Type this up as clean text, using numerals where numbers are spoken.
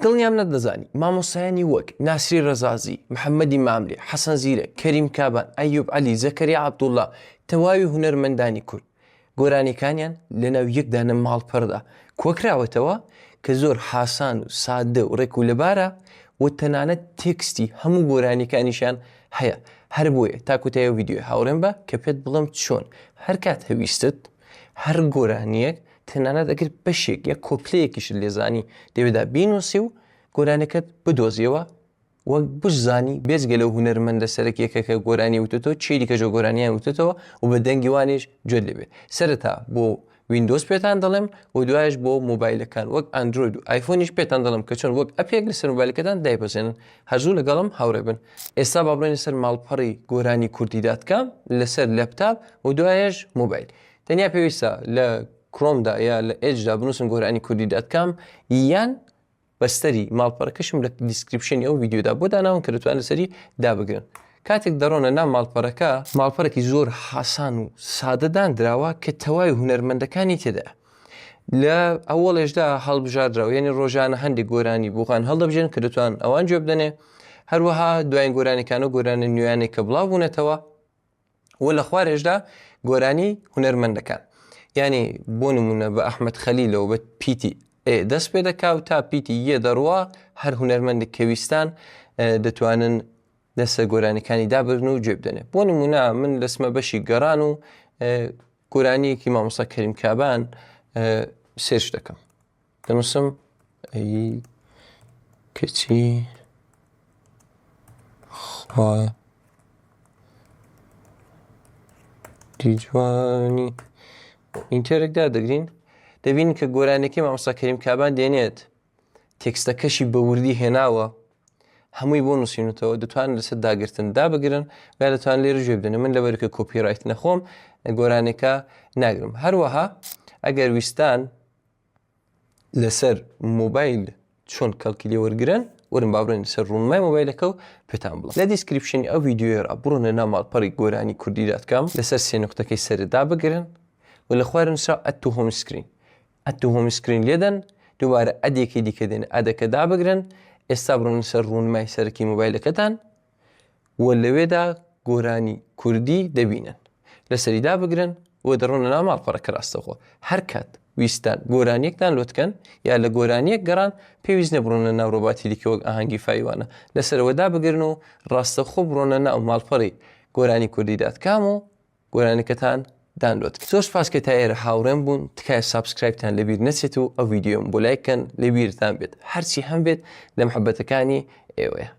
دڵنیام نەتدەزانی مامۆستایانی وەک، ناسری ڕەزازی، محەمەدی ماملێ، حەسەن زیرەک، کەریم کابان، ئەیوب عەلی، زەکەریا عەبدوڵڵا، تەواوی هونەرمەندانی کورد گۆرانیەکانیان لەناو یەک دانە ماڵپەڕدا کۆکراوەتەوە کە زۆر هاسان و سادە و ڕێک و لەبارە و تەنانەت تێکستی هەموو گۆرانیەکانیشیان هەیە هەر بۆیە تا کۆتایی ئەو ڤیدیۆیە هاوڕێم بە کە پێت بڵێم چۆن هەر کات هەویستت هەر گۆرانیەک تەنانەت ئەگەر بەشێک یا کۆپلەیەکیشت لێزانی دەوێدا بینوسی و گۆرانەکەت بدۆزیەوە وەک بشزانی بێجگە لەو هونەرمەندە سەرەکیەکە کە گۆرانی وتۆتەوە چی دیکەش گۆرانیان وتۆتەوە و بە دەنگی وانیش گوێت لێ بێ سەرەتا بۆ ویندۆز پێتان دەڵێم و دوایش بۆ مۆبایلەکان وەک ئەندرۆید و ئایفۆنیش پێتان دەڵێم کە چۆن وەک app ێک لەسەر مۆبایلەکەتان دایبەزێنن هەر زوو لەگەڵم هاوڕێ بن ئێستا با بڕۆینە سەر ماڵپەڕی گۆرانی کوردی dot com لەسەر لەپتاپ و دوایش مۆبایل تەنیا پێویستە لە کرۆمدا یا لە ئێجدا بنووسن گۆرانی کوردی dot com یان بەستەری ماڵپەڕەکەشم لە description ی ئەو ڤیدیۆدا بۆ داناون کە دەتوان لەسەری دابگرن کاتێک دەڕۆنە ناو ماڵپەڕەکە ماڵپەڕێکی زۆر هاسان و سادە داندراوە کە تەواوی هونەرمەندەکانی تێدا لە ئەوەڵێشدا هەڵبژاردراوە یعنی ڕۆژانە هەندێک گۆرانی بۆخان هەڵدەبژێن کە دەتوان ئەوان گوێ بدەنێ هەروەها دوایین گۆرانیەکان و گۆرانە نوێیانێک کە بڵاو بوونەتەوە و لە خوارێشدا گۆرانی هونەرمەندەکان یعنی بۆ نمونە بە ئەحمد خەلیلەوە بە پیتی ئێ دەست پێ دەکا و تا پیتی یە دەڕوا هەر هونەرمەندێک کە ویستان دەتوانن لەسەر گۆرانیەکانی دابرن و گوێ بدەنێ بۆ نمونە من لەسمە بەشی گەڕان و گۆرانیەکی مامۆستا کەریم کابان search دەکەم دەنووسم ئەی کچی خوا دیجوانی enter ێک دادەگرین دەبین کە گۆرانەکەی مامۆستا کەریم کابان دێنێت تێکستەکەشی بە وردی هێناوە هەمووی بۆ نووسینوتەوە دەتوان لەسەر داگرتن دابگرن یا دەتوان لێرە گوێ بدەن من لەبەرکە copyright نەخۆم گۆرانێکە ناگرم هەروەها ئەگەر ویستان لەسەر مۆبایل چۆن کەڵکی لێ وەرگرن وەرن با بڕۆین لەسەر ڕوونمای مۆبایلەکە و پێتان بڵێم لە description ی ئەو ڤیدیۆیەڕا بڕۆنە ناو ماڵپەڕی گۆرانی کوردی dot com لەسەر سێ نوقتەکەی سەر دابگرن و لە خوار نووسراو add to home screen add to home screen لێدەن دووبارە add ێکی دیکە دێن add ەکە دابگرن ئێستا بڕۆن لەسەر ڕوونمای سەرەکی مۆبایلەکەتان و لەوێدا گۆرانی کوردی دەبینن لەسەری دابگرن و دەڕۆنە ناو ماڵپەڕەکە ڕاستەوخۆ هەر کات ویستان گۆرانیەکتان لۆتکەن یا لە گۆرانیەک گەڕان پێویست نیە بڕۆنە ناو ڕۆباتی دیکە وەک ئاهەنگی فایوانە لەسەرەوە دابگرن و ڕاستەوخۆ بڕۆنە ناو ماڵپەڕی گۆرانی کوردی dot com و گۆرانیەکەتان download زۆر سپاس کە تا ئێرە هاوڕێم بوون تکایە subscribe تان لەبیر نەچێت و ئەو ڤیدیۆم بۆ لایک کەن لەبیرتان بێت هەرچی هەم بێت لە محەبەتەکانی ئێوەیە.